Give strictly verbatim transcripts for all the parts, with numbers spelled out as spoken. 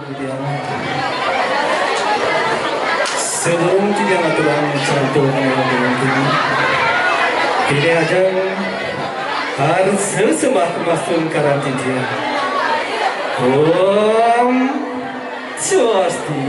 Titiang. Sadurung titiang aturang cantuk nang titiang. Kini ajeng harsa sembah tumastun karan titiang. Om Swastiastu.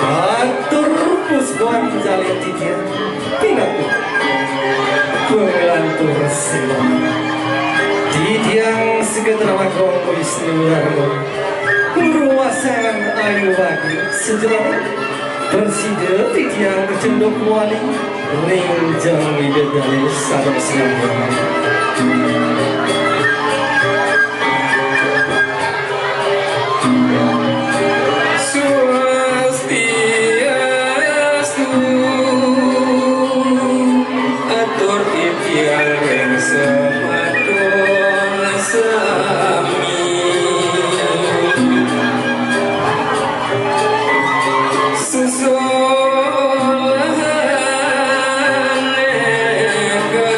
Atur pusbon jalin titiang. Pinanggih panglantur sila. Titiang Seketra Agung Wisnu Darma, ruwasangan ayu wagi sejerone, prasida titiang kecunduk wali ring jeng Ida Dane sareng sinambi. Swastiastu. Atur titiang ring semeton sami. Susulane ka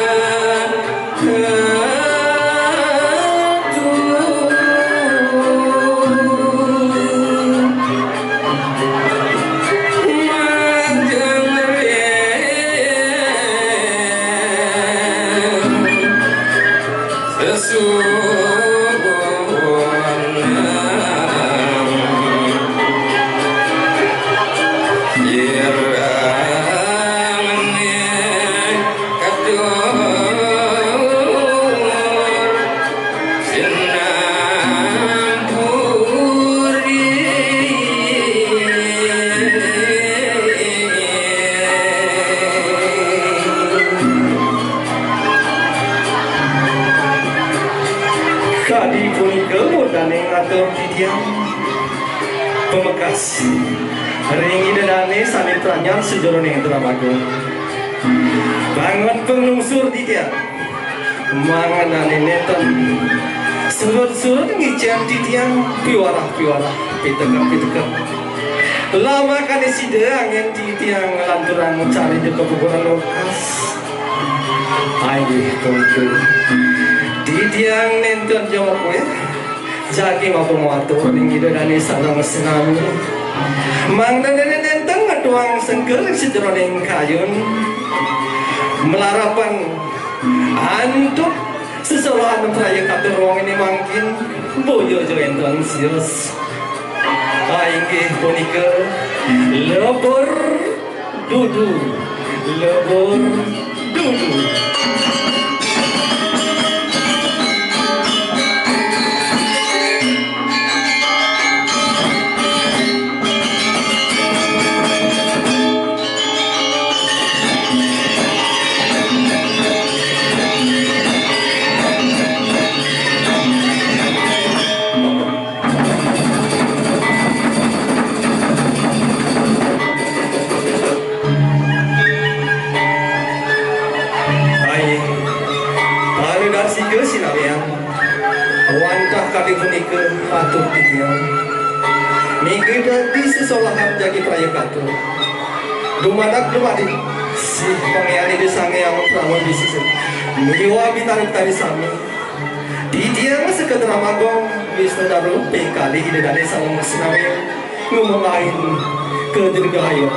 Katur sinampuri. Kadi punika murdaning atur titiang. Pamekas ring Ida Dane sane pranyan sajeroning drama agung. Banget panglungsur titiang. Mangdane nenten surut-surut ngicen titiang piwarah-piwarah pitekep-pitekep. Lamakane sida anggen titiang nglanturang carita kapupuran Lukas. Inggih punika. Titiang nenten jawab ya. Jagi matur-matur ring Ida Dane sareng sinami. Mangda dene nenten ngetuang sengkel sajeroning kayun. Malarapan antuk sesolahan praya katur wong ini mangkin boya ja enten sios. Ah, inggih punika lebur dudu. Lebur dulu. Ai, para dasika sinamian, wantah kadi punika atur titiang. Nika dadi sesolahan jagi prayakata. Dumadak dumadi, si Pangeran Ida Sang Hyang Parama Wisi miwah Bintara Betari sami. Titiang Sekadram Agung Wisnu Daru ping kalih Ida Dane sareng sinamian ngumemahin ka dirgahayu.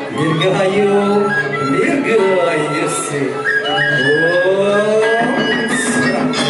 Dirgahayu, dirgahayu sih. Om Santi.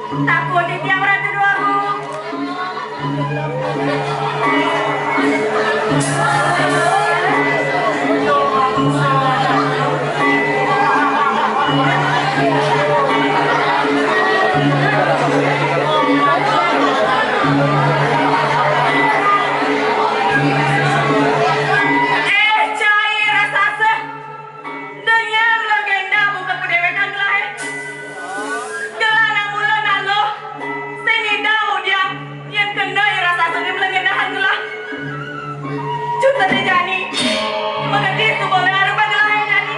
Takut titiang Ratu Déwagung. Eh, cai raksasa. Denyang legenda buka pedéwékan gelaé. Gelah anak mula naloh, sing ngidang ngudiang, yén kéné raksasa né mlegendahan gelah. Cutet jani, magedi suba mé arupa gelaé jani.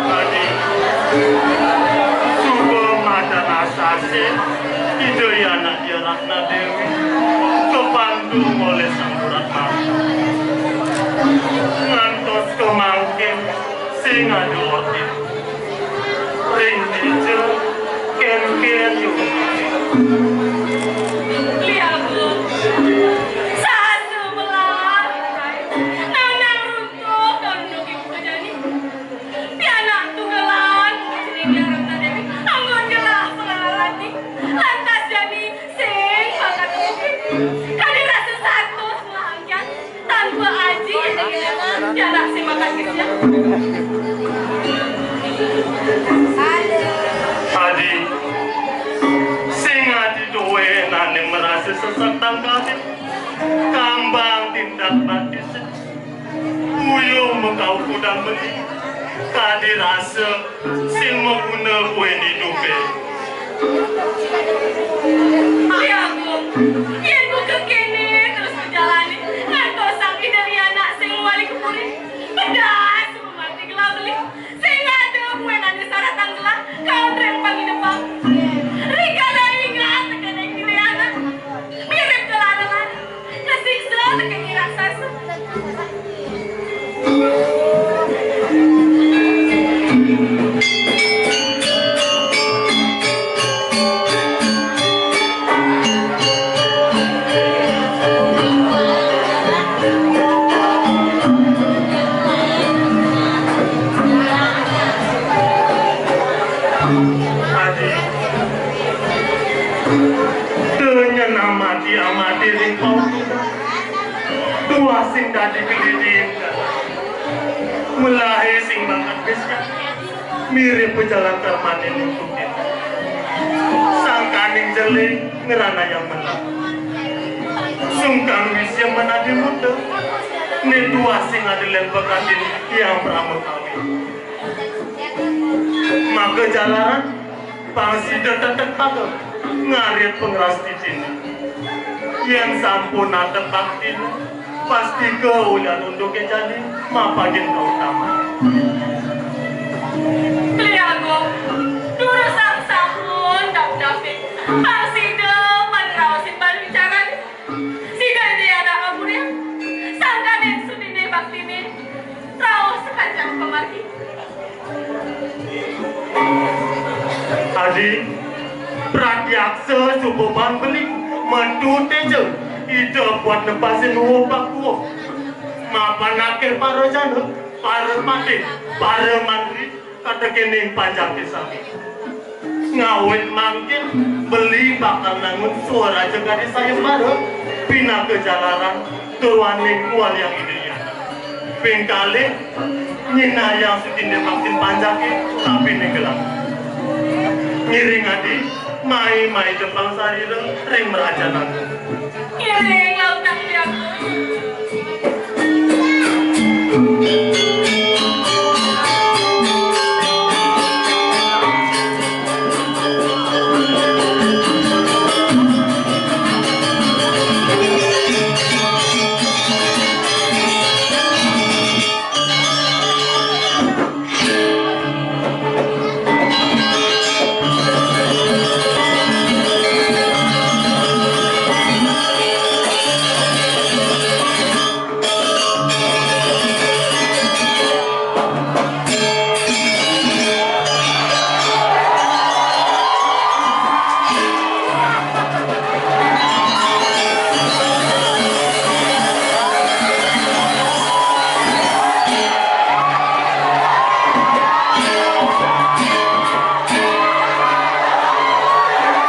Adi, suba madan asasih, Ida Yana Ratna Déwi, kapandu olih Sang Duratmana. Ngantos kamangkin sing ada orti. Ring dija, kénkén yuk. Liagung, sasumelah, nanang runtuh, konduk ibu kejani. Pianak tunggalan, Ida Ratna Déwi, anggon gelah pengelalati. Lantas jani, sing mangkat ke bukit. Kadi rasa satus melahangkian, tanpa aji, pianak sing mangkat ke siang. Adi, sing adi duéné marasa sesek tangkadin. Kambang tindak bakti. Buyung makaukudan meni, kadi rasa sing maguna buin idupé. Liagung, yén buka kéné terus bejalané, ngantos Sang Ida Yana sing mawali ka puri, pedas mati gelah beli. Sing ada buin ané saratang gelah, kaon ring pangidepang. Rikala ingat tekén Ida Yana, mirip gelah. Kasiksa tekén raksasa. Adi, denya namati-amati ring paukudan. Tuah sing dadi kelidin. Melahé sing mangkat bésnya. Mirip pejalan karmané nuntutin. Sangkaning jelé ngranayang melah. Sungkan wisya menadi muda. Né tuah sing ada lén pekatin tiang prama kawin. Maka jalaran pang sida tetek pada ngarit pangrastitiné. Yén sampun natep baktiné, pastika ulian unduké jani mapagin kautaman. Liagung, durusang sampun dapdaping, pang sida pan raosin ban wicarané. Sida di anak ampurian, sangkaning sudine baktiné, rauh sakancan pamargi. Pratyaksa subaban beli, metu teja, ida buat nepasin uwuh pakuwuh. Mapan akéh para jana, para patih, para mantri, katekening panjaké sami. Ngawit mangkin, beli bakal nangun swaraja kadi sayembara, pinaka jalaran, tur waning kuwaliang Ida Hyang. Ping kalih, nyinahang sutindih baktin panjaké, tapi ninggelang. Ngiring adi, mai-mai jepang sarira, ring merajan agung. Ngiring lautang tiang.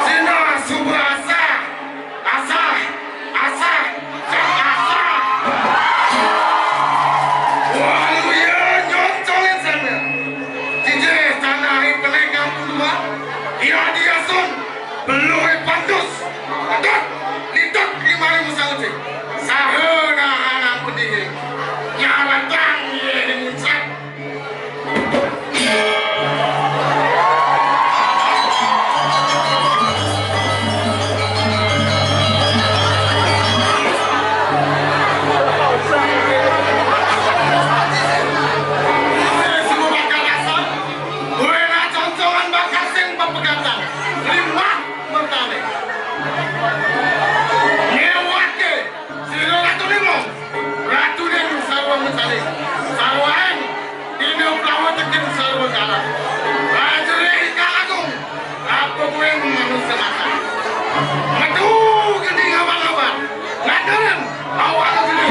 Sinah suba asah, asah, asah, cak asah. Waluya nyoncolin sana. Jijih tanah i penegang puluhan, ia diasun, beluh i pandus. Tut, litut limari musang ucing. Saha nahanang pedihing. Nyaratang ié di muncak. Buéna congcongan bakasing pepegatan. Limbak bertane. Ngéwatké. Sira Ratu Limong, Ratu Ning sarwa mencari, sarwaing dina prawatekin sarwa kala. Prajurit Ikang Agung, apa kuwi manusia mata? Metu geni ngawan-ngawan, ngandelin awal geni.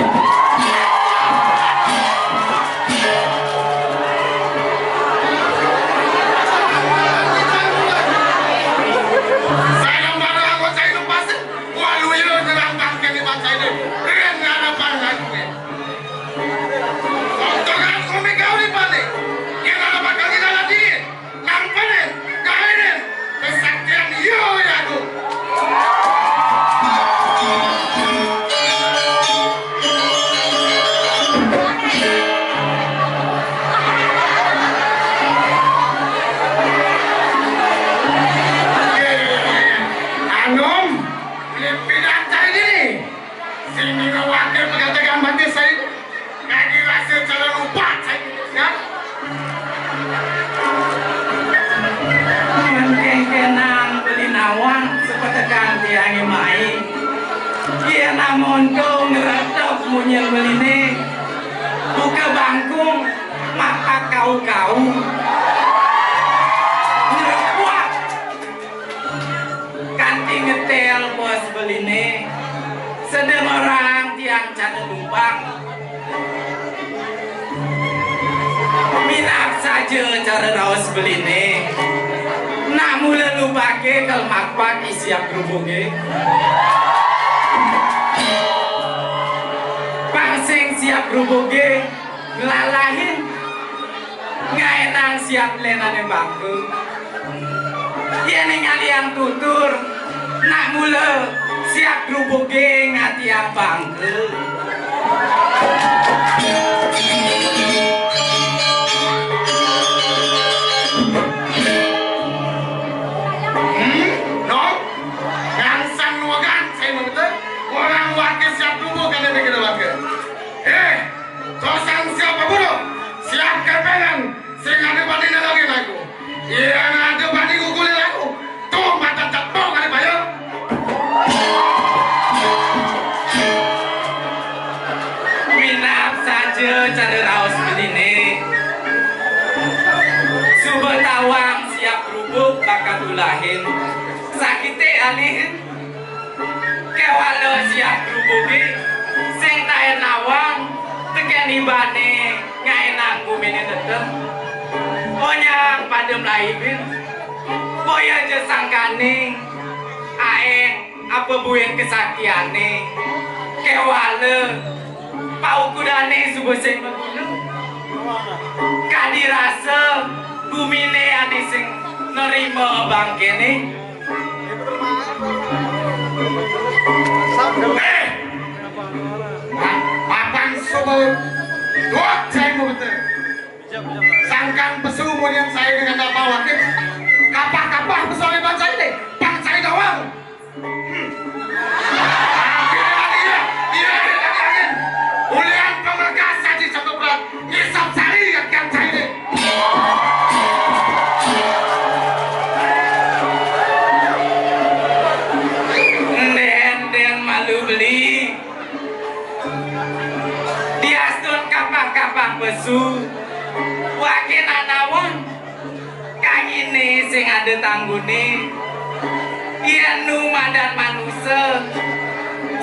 Sayembara anggota ilupasin. Waluya nyerang bangkén di bangsa ini. Ring hadapan lagi. Tontongan umi gauri panik. Yén ada bakal ngidaladin, nampenin, gaénin, kesaktian iya ya agung. Anom, ini pidan cai dini. Sing ngawake pegategan batis saya. Lagi rasa cara lupa saya. Ya. Mengkengkenang beli nawang sepetekan tiange mai. Dia namun kau ngeretop munyin beline. Buka bangkung, maka kau-kau. Ngerepuak. Kanti ngetel bos beline, sedeng orang tiang cara lupa. Minab saja cara raos beline. Nak mula lupake kal makpak isiap grubuge. Pangsing siap grubuge ngelalahin. Ngaenang siap lenane bangku. Yen ngaliang tutur, nak mula siap grubuge ngatiang bangku. Hmm? Nok? Ngangsang nuagan, saya mau betul. Orang warga siap grubug, kan dia bikin warga. Eh, Kosan siap paburu, siap kepengan, sing ada bandingne lagi lagu. Iya, ada banding gugule lagu. Tuh, mata cetong ada bayar. Minab saja cara raos bedine. Suba tawang siap grubug bakat Lahin, sakité alihin, kéwala siah grubugé, sing taén nawang, tekén ibané ngaénang guminé tetep. Onyang pada mlaibin, boya ja sangkaning, aéng apa buin kasakiané, kéwala paukudané suba sing maguna. Kadi rasa guminé ané sing nerima bangkéné. Eh! Ma-, mapan suba dot cai mabete. Sangkan pesu mudian saya dengan apa wakil. Kapah-kapah pesu leban saya deh. Pang saya doang. Ulian pamelekas saji satu berat, ngisap sari akan cair. Nden-nden malu beli. Diastun kapah-kapah pesu. Wakin anawan. Kanginé sing ada tangguné, yén nu madan manusa,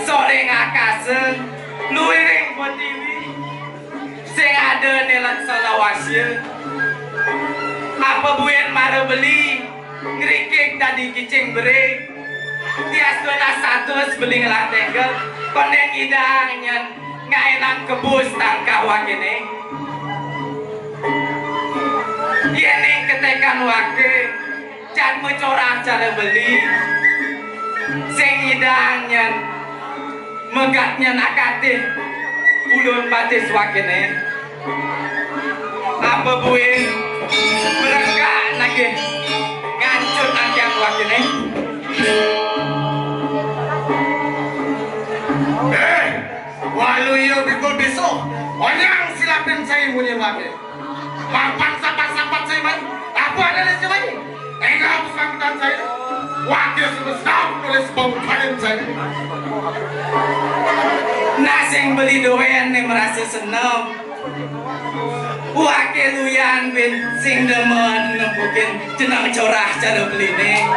soring akasa, luiring betiwi, sing ada nilat salawasya. Apa buin mara beli, ngrikik dadi kicing beri, diastun asatus beli ngelah tenggel, kondén ngidang nyén ngaénang kebus tangkah wakiné. Yéning ketekan wake, jadma corah cara beli, sing ngidang nyén megat nyén akatih ulun batis wakiné. Apa buin merengkak nagih ngancut angkian wakiné. Eh, walu iya bikul bisuh, onyang silapin sai munyin wake. Mapan sapat-sapat sai mai, apa ada lesi mai? Enggak aku sambutan sai. Wake sebesar nulis bau kain sai. Nah, sing beli doén né merasa seneng. Wake luyan bin sing demen nempukin jeneng corah cara beliné.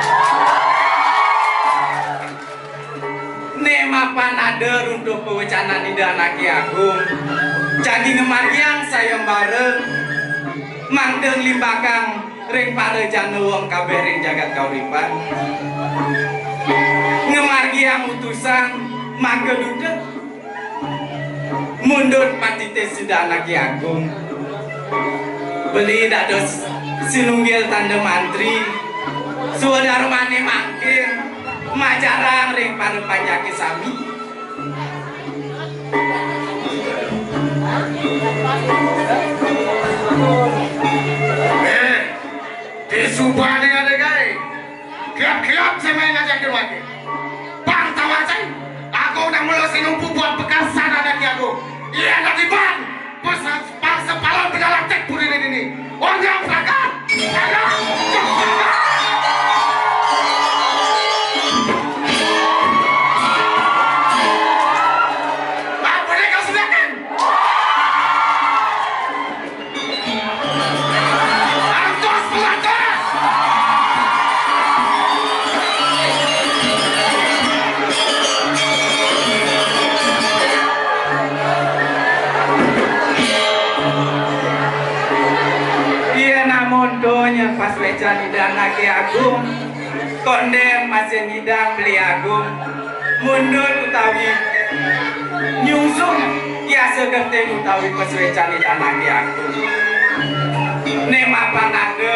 Né mapan ada runtuh pawecanan Ida Anaké Agung. Jagi ngemargiang sayembara, mangda nglimbakang ring para jana wong kabéh ring jagat kauripan. Ngemargiang utusan maka duta. Mundut patitis Ida Anaké Agung. Beli dados sinunggil tanda mantri, swadarmané mangkin majarang ring para panjaké sami. Eh, disubané ada gaé. Kiap-kiap sing main aja ke wake. Pang tawacai, aku udah mula sinumpu buat bekas sana dan aku. Iya, nanti bang. Pas, pas sepalan pejalan cek puri ini. Onyang prakat. Ayo, cepat. Apa dia kau sudah kan? Antos pelajar. Iya, namun donya pas wecan Ida Anaké Agung, kondén masih ngidang beli agung. Mundut utawi nyungsung, yasa gentin utawi pasuécan Ida Anaké Agung. Né mapan ada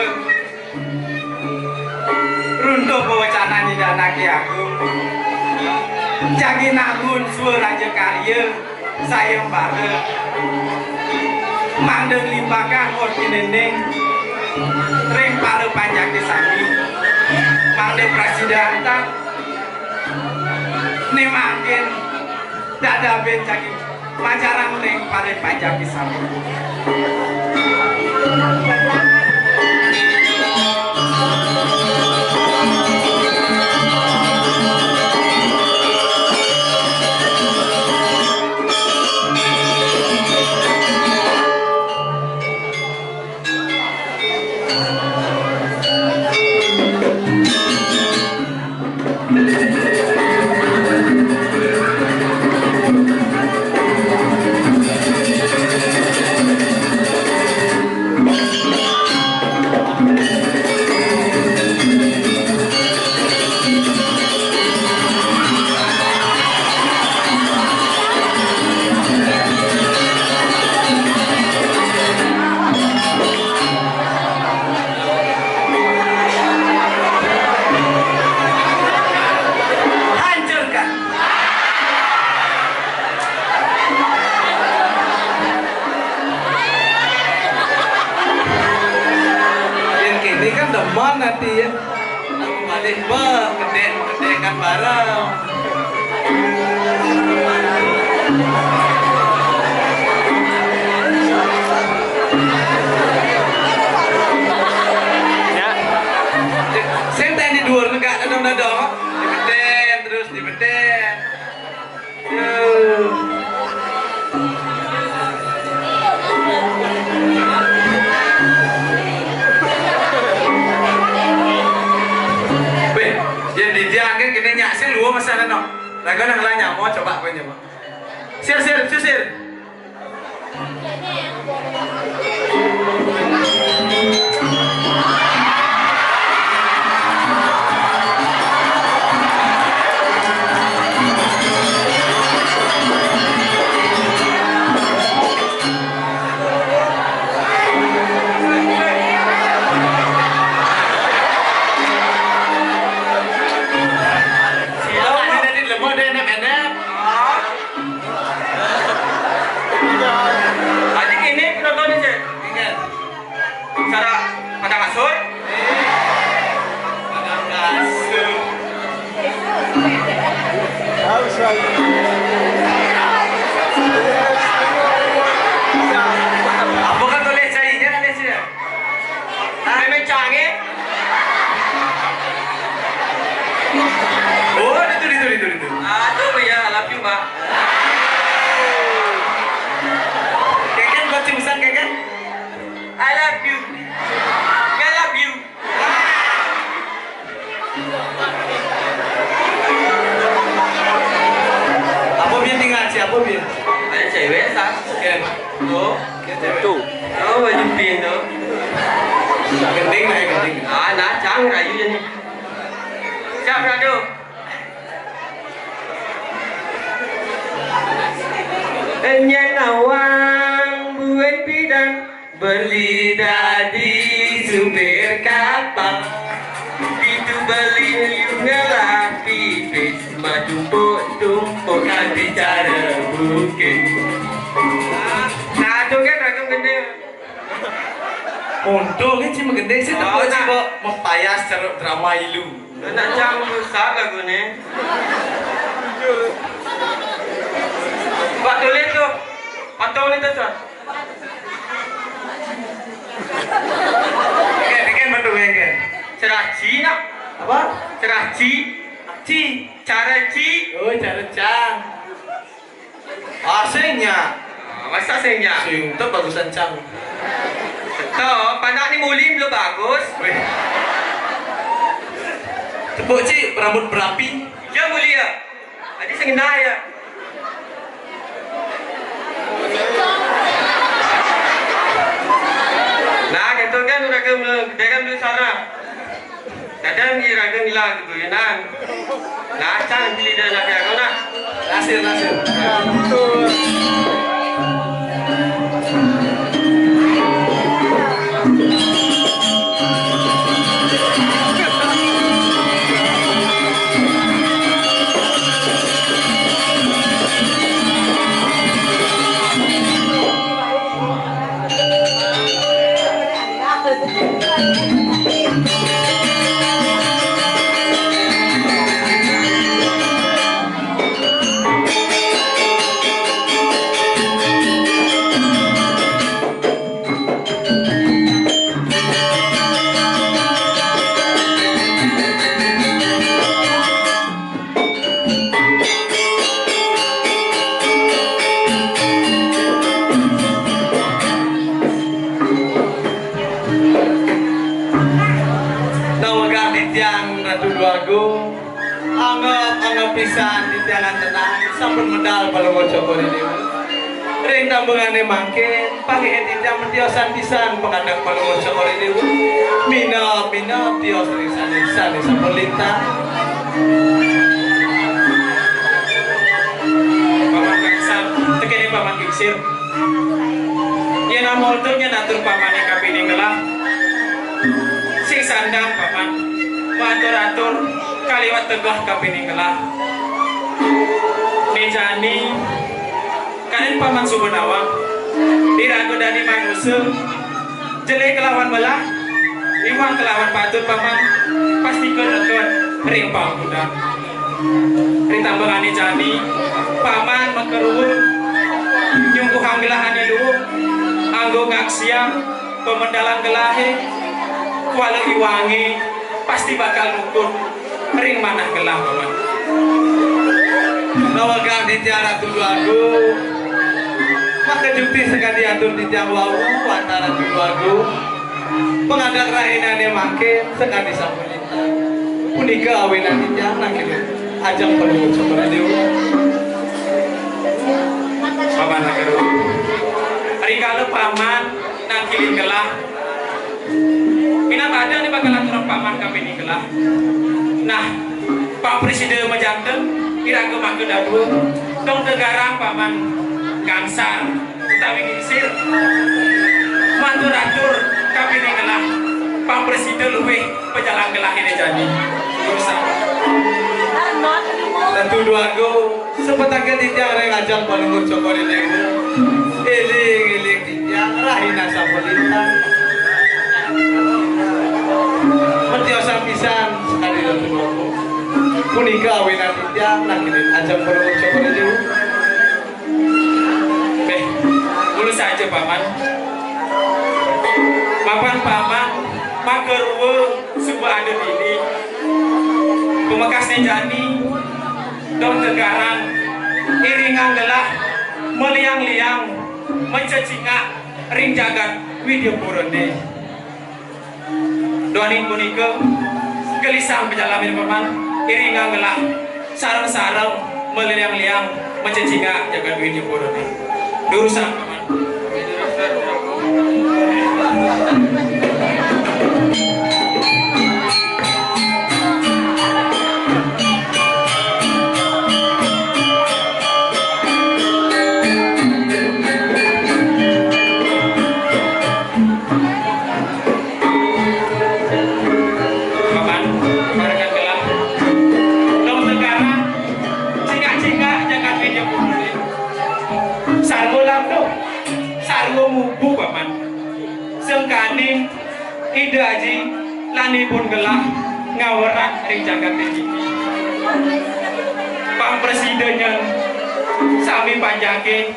runtuh pawecanan Ida Anaké Agung. Jagi nangun swa raja karya sayembara. Mangda nglimbakang orti nénéng ring para panjaké sami. Mangda prasida antar. Né mangkin dadabin jagi majarang ring para panjaké sami. Nanti ya. Malih, bah, kedek, kedek kan bareng. Ya. Sing téh di dhuwur negak dodong-dodong. Dibeten terus dibeten. Wéh, yén didiang ké kéné nyak sing luwung masalah no. Lagu nang lah nyamo coba kowe nyamo. Sir, sir, susir. Sila mah jadi lemah deh, enak-enak. Tadi ini penontonnya, Cek. Ingat. Cara pada kasur. Pada kasur. Apa kan tulis cainya, ada sih ya? Memang canggih. Oh, itu, itu, itu, itu. Aduh, ya, I love you, Mbak. Keken, buat si besar, Keken. I love you. I love you. Apa biar tinggal siapa biar? Ada cewek, Sas. Ken. Oh. Ken cewek. Tuh. Oh, baju pink tuh. Gending lah ya, gending. Ah, nah, cang rayu je nih. Siap, Rado. Nyén nawang buin pidan beli dadi supir kapal. Pitu beli ngelah pipis matumpuk-tumpuk kanthi cara bukit. Nah, itu kan ragam gede. Untung kan cuma gede sih, oh, tapi nah. Cuma mempayas ceruk drama ilu. Anak cang rusak lagu ni. Pak tulis tu. Patung ni tu, tu. Kan, kan betul kan, kan? Ceraci nak. Apa? Ceraci. Ci. Cara ci. Oh, cara cang. Ah, sing nya. Ah, masa sing nya? Sing tu bagusan cang. Betul, panak ni muli belum bagus. Weh. Tepuk cik, rambut berapi. Ya, mulia. Tadi sing nya ya. Nah, gitu kan, udah ke, dia kan dulu sarah. Kadang iraga ngilang keguyonan. Lacang pilih dan laki aku nah. Nasir, nasir. Nawegah titiang Ratu Dwagung, anggap-anggap pisan titiang tenang, sampun medal Palungguh Cokor I Déwa. Ring tambungané mangkin, panggihin titiang tiosan pisan pangandak Palungguh Cokor I Déwa. Minab-minab tios ring sané, sané sampun lintang. Paman Kaisar, tekéné Paman Gingsir. Yén amolto nyén atur pamané kapining ngelah. Sing sandang Paman, matur-atur kaliwat tegeh kapining ngelah. Né jani, kaning Paman suba nawang, iraga dadi manusa, jelé kelawan melah. Iwang kelawan patut, Paman, pasti keleget ring pangudang. Ring tambengane jani, Paman makeruwung nyungkuhang gelah ane luung, anggo ngaksiang pamendalan gelahe, kuala iwange pasti bakal nukut ring manah gelah, Paman. Nawegang titiang Ratu Dwagung, maka jukti sakadi atur titiang wau, wantah Ratu Dwagung, pangadeg rahinane mangkin sakadi sapunika. Punika awinan titiang nangkilin ajeng Palungguh Cokor I Dewa. Paman Nagara. Rikala Paman nangkilin gelah, minab ada ane bakal aturang Paman kapining gelah. Nah, pangprasida majanten, iraga maka dadua, dong tegarang Paman gangsar utawi ngingsir. Matur-atur kapining gelah, pangprasida luih pajalan gelah ine jani. Durusang. Ratu Dwagung, sapatangkil titiang ring ajeng Palungguh Cokor I Dewa. Eling-eling titiang rahina sapunika. Matiosan pisan sakadi Ratu Dwagung. Punika awinan titiang nangkilin ajeng Palungguh Cokor I Dewa. Beh, mula saja, Paman. Mapan Paman makarua suba ada dini. Pamekasne jani, dong tegarang, iringang gelah, maliang-liang, macecingak ring jagat Widyapurane. Duaning punika, gelisang pajalamin, Paman, iringang gelah, sareng-sareng maliang-liang, macecingak jagat Widyapurane. Durusang, Paman. Paman, parekan gelah. Dong tegarang, cingak-cingak jagat Widyapurane. Sarwa landuh, sarwa mubu, Paman. Sangkaning Ida Aji lan ipun gelah ngawerang ring jagat niki. Pangprasida nyen sami panjake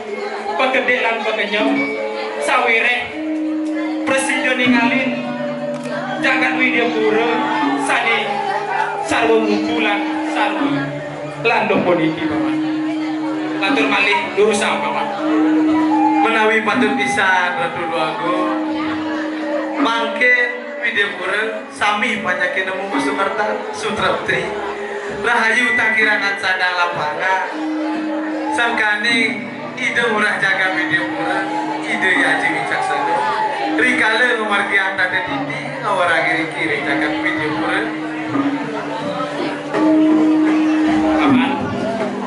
pakedik lan pakenyem, sawiréh prasida ningalin jagat Widyapura sané sarwa mubu lan sarwa landuh puniki, Paman. Lantur malih durusang, Paman. Menawi patut pisan, Ratu Dwagung, mangkin Widyapura sami panjake nemu pasukertan, sutrepti. Rahayu tan kirangan sandang lapangan. Sangkaning Ida Ngurah Jagat Widyapura, Ida Hyang Aji Wicaksana, rikala ngamargiang tata titi ngawerang iriki ring jagat Widyapura. Paman,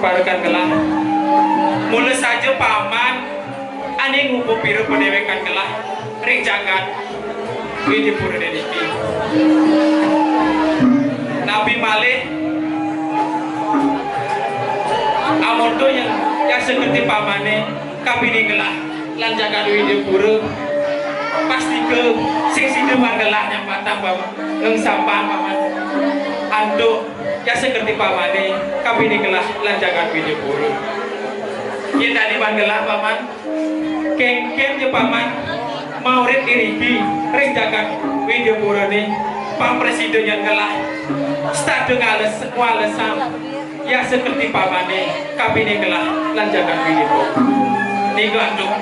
parekan gelah. Mula saja Paman ané ngupapira padéwékan gelah ring jagat Widyapura niki. Napi malih amonto yén yasa kerti Pamané kapining gelah lan jagat Widyapura, pastika sing sida ban gelah nyampatang Paman, ngengsapang Paman. Antuk yasa kerti Pamané kapining gelah lan jagat Widyapura. Yén dadi ban gelah Paman, kénkén ja Paman maurit iriki ring jagat Widyapurané, pamprasida nyen gelah, setata ngales, ngwalesang yasa kerti Pamané kapining gelah lan jagat Widyapura. Nika antuk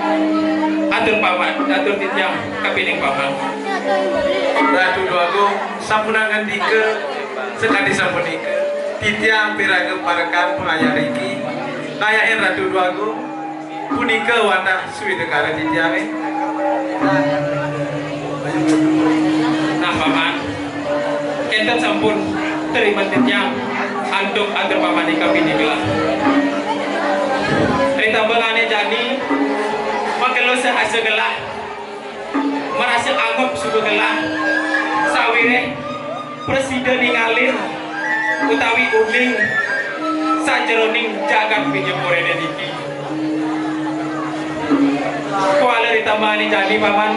atur Paman, atur titiang kapining Paman. Ratu Déwagung sampunang ngandika sakadi sapunika, titiang piraga parekan pangayah riki, ngayahin Ratu Déwagung, punika wantah swidakara titiangé. Nah, Paman, kénten sampun tarimaang titiang antuk atur Pamané kapining gelah. Ring tambangané jani, makelo sahasa gelah, marasa anggep suba gelah, sawiréh prasida ningalin utawi uning sajeroning jagat Widyapurané niki. Kuala ring tambangané jani, Paman,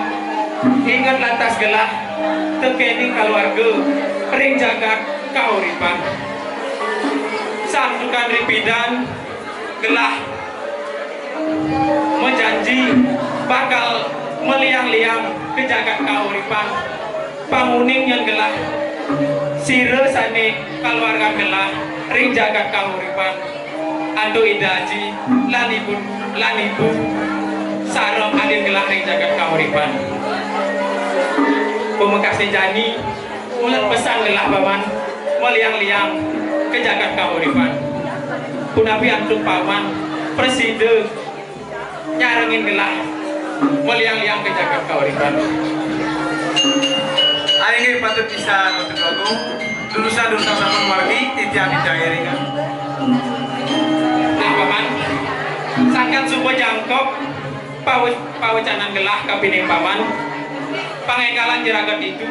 Inget lantas gelah tekening kaluarga ring jagat kauripan. Santukan ripidan gelah majanji bakal maliang-liang ka jagat kauripan. Panguning nyen gelah, sira sane kaluargan gelah ring jagat kauripan, antuk Ida Aji lan ibu, lan ibu sareng adin gelah ring jagat kauripan. Pamekasne jani, ulun pesan gelah Paman maliang-liang ka jagat kauripan. Punapi antuk Paman prasida nyarengin gelah maliang-liang ka jagat kauripan. Inggih patut pisan, Ratu Agung. Durus-durus sampun margi, titiang nitih iringan. Nah, Paman, sangkan suba jangkep pawe-, pawecanan gelah kapining Paman, pangenggalan jeragat ditu,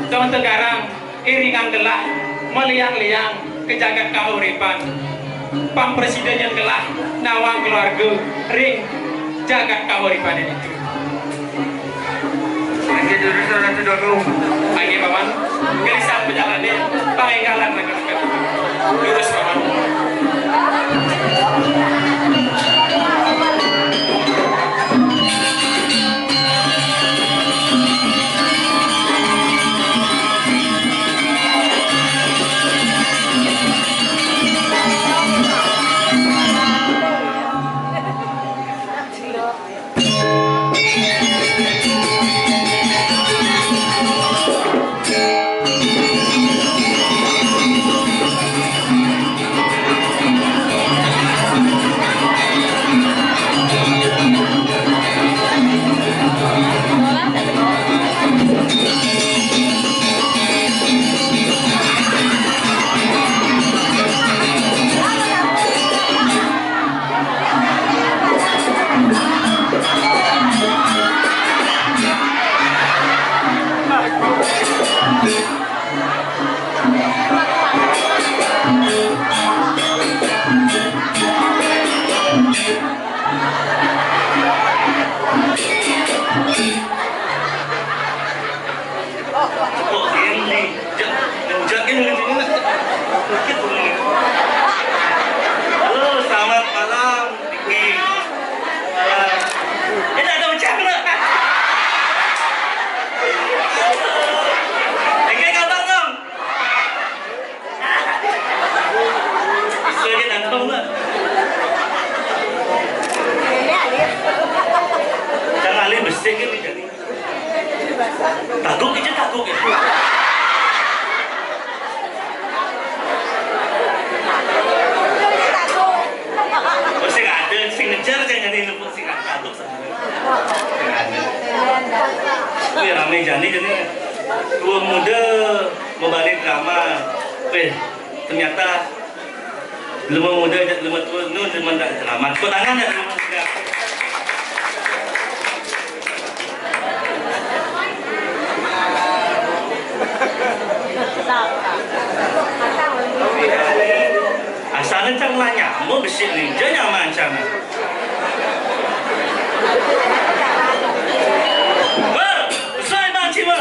dong tegarang iringan gelah maliang-liang ka jagat kauripan. Pang prasida nyen gelah nawang keluarga ring jagat kauripan ditu. Inggih, durus, Ratu Agung. Inggih, Paman. Gelisang pajalanne, pangenggalan rekan-rekan. Durus, Paman. Kok ini? Jat, jat ini, ini. Halo, selamat malam, Diki. Malam. Ini ada ucap nggak? Oke, kabar dong. Bisa aja nangkep nggak? Jangan alih besik ini jadi. Taguk aja, taguk ya. Oh, sing ada, sing ngejar aja nyari nemu sing taguk. Sing ada. Wih, rame jani jani. Dua muda mau balik drama. Wih, ternyata Lema muda, lema tua, nu lema tak selamat. Tepuk tangan ya, lema muda. Asal kencang lah nyamuk besi ninja nyaman sana. Wah, besar bang Cima.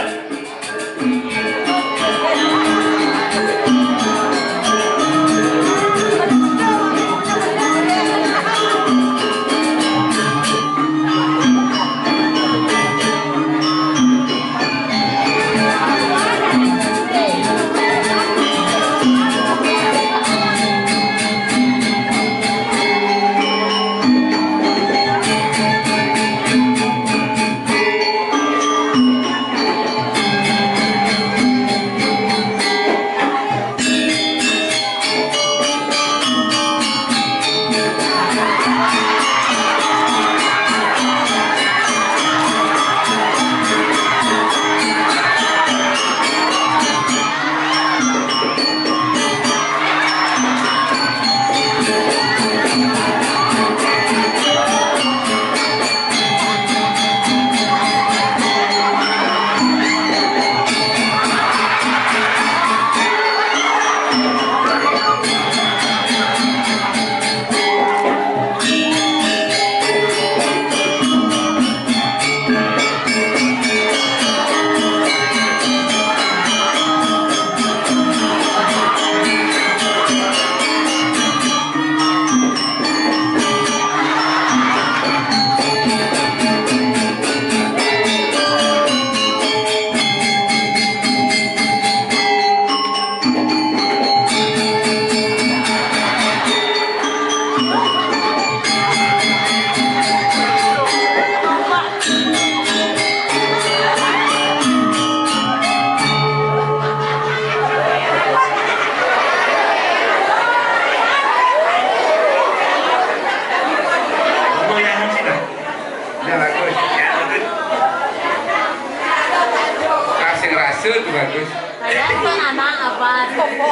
Rasa tu bagus. Saya kan anak abang. Oke,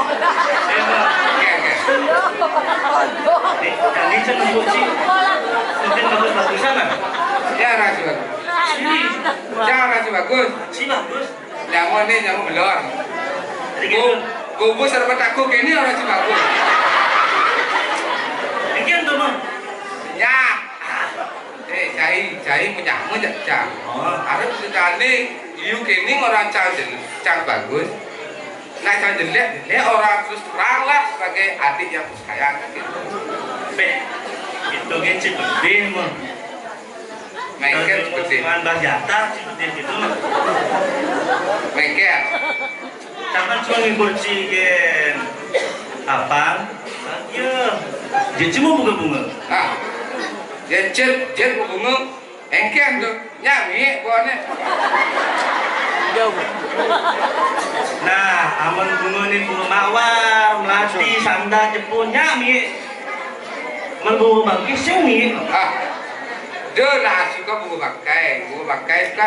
oke. Ini, ini kan untuk si. Mungkin bagus-bagusan lah. Ya, rasa bagus. Sini. Ya, rasa bagus. Si bagus. Nyamu ni, nyamu belor. Jadi gitu. Ku-, kubus serba takut kini orang si bagus. Demikian tu, Bang. Ya. Eh, cai, cai menyamu je, cang. Oh. Harus sekali, you kini orang cang jel-, cang bagus. Nah, cang jelek, jelek orang terus terang lah sebagai adik yang tersayang. Beh, itu kan si pedih, mah. Mengkel si pedih. Cuman bahas jatah, si pedih gitu. Mengkel. Jangan cuma ngibur si gen. Apa? Iya. Dia cuma bunga-bunga. Ah. Dia jet, jet bunga. Engken tu. Nyami buahnya. Nah, amun bunga ni bunga mawar, melati, sanda, jepun, nyami. Mun bunga bangkis, nyami. Ah. Dia lah suka bunga bangkai. Bunga bangkai suka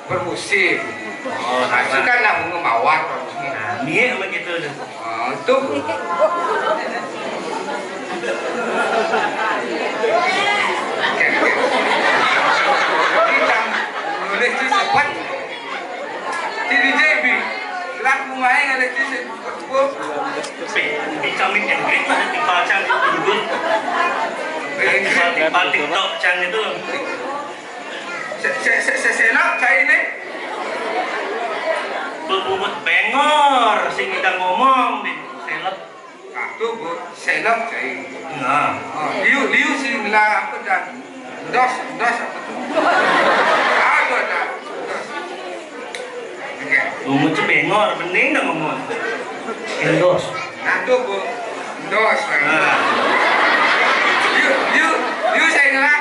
bermusim. Oh, nah, suka lah bunga mawar bermusim. Nah, ni amun gitu tu. Oh, tu. Kita nulis tu sempat. Di D J B. Laku main ada tu sempat. Tapi, di kami Inggris ada timpal cang itu juga. Timpal, timpal TikTok cang itu. Se-, se-, se-, se-, selap cai ni. Bebungut bengor, sing kita ngomong di selap. Nah, tu, Bu, selap cai. Nah. Oh, liu, liu sing lah apa dah? Dos, dos apa tu? Apa dah? Dos. Okey. Bungut tu bengor, bening dah ngomong. Endos. Nah, tu, Bu. Dos. Nah. Liu, liu, liu sing lah.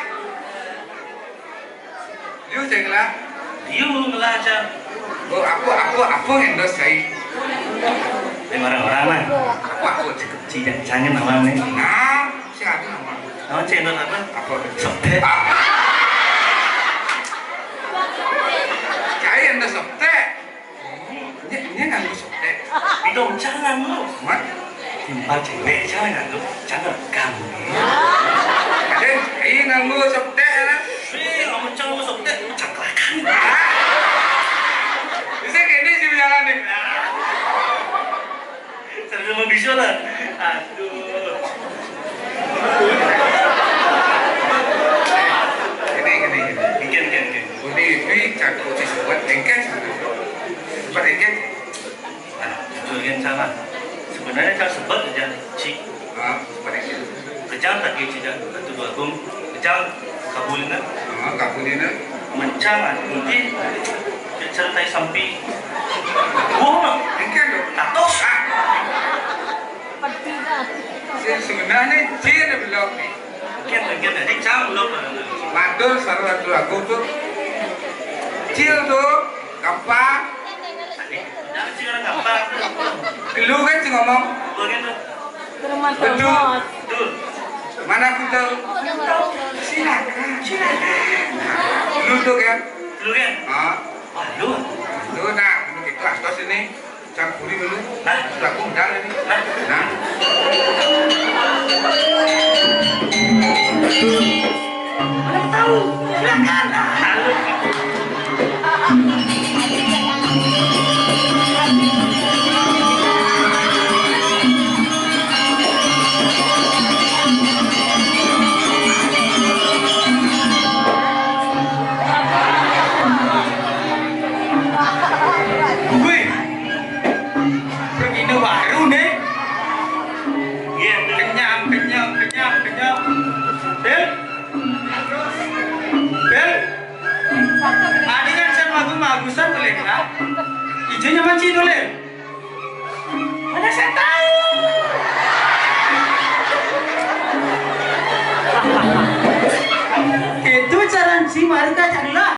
Liu cai ngelah. Liu ngelah cang. Oh, apa, apa, apa yang dos cai? Yang orang-orang mah. Apa, apa cek kecil yang cangin nama ni? Nah, si ada nama. Nama cek dos apa? Apa? Sotek. Cai yang dos sotek. Nya, nya nganggo sotek. Pidong cang nganggo. Mat? Timpal cewek cang nganggo. Cang rekam. Ada, iya nganggo sotek lah. Eh, amun cang nganggo sotek, cang kelakan. Bisa gini sih jalan nih. Sambil mau bisu lah. Aduh. Gini, gini, gini. Gini, gini, gini. Budi, budi, cangkuk di suat, engkes. Suat engkes. Nah, jujur kan sama. Sebenarnya kan sebab aja, Cik. Ah, suat engkes. Kejang tadi tidak, Ratu Agung. Kejang kabulina. Ah, kabulina. Mencang, mungkin cerai sampai. Wah, engkes tu. Tatos. Ah. Sebenarnya dia belum ni. Kian, kian, jadi cang belum. Matur sareng Ratu Agung tu. Cil tu, gampang. Jangan cil orang gampang. Kelu kan cing ngomong. Begitu. Betul. Betul. Mana aku tahu? Silakan, silakan. Kelu tu kan? Kelu kan? Ha. Wah, lu. Lu nak, lu kita atas ini. Campuri dulu. Nah, sudah aku udah ini. Nah, nah. Mana tahu? Silakan. Nah. Wih. Pergi baru nih. Iya, kenyang, kenyang, kenyang, kenyang. Bel? Bel? Tadi kan saya magu-magusan tuh, Lek, ha? Ijonya manci tuh, Lek. Mana saya tahu?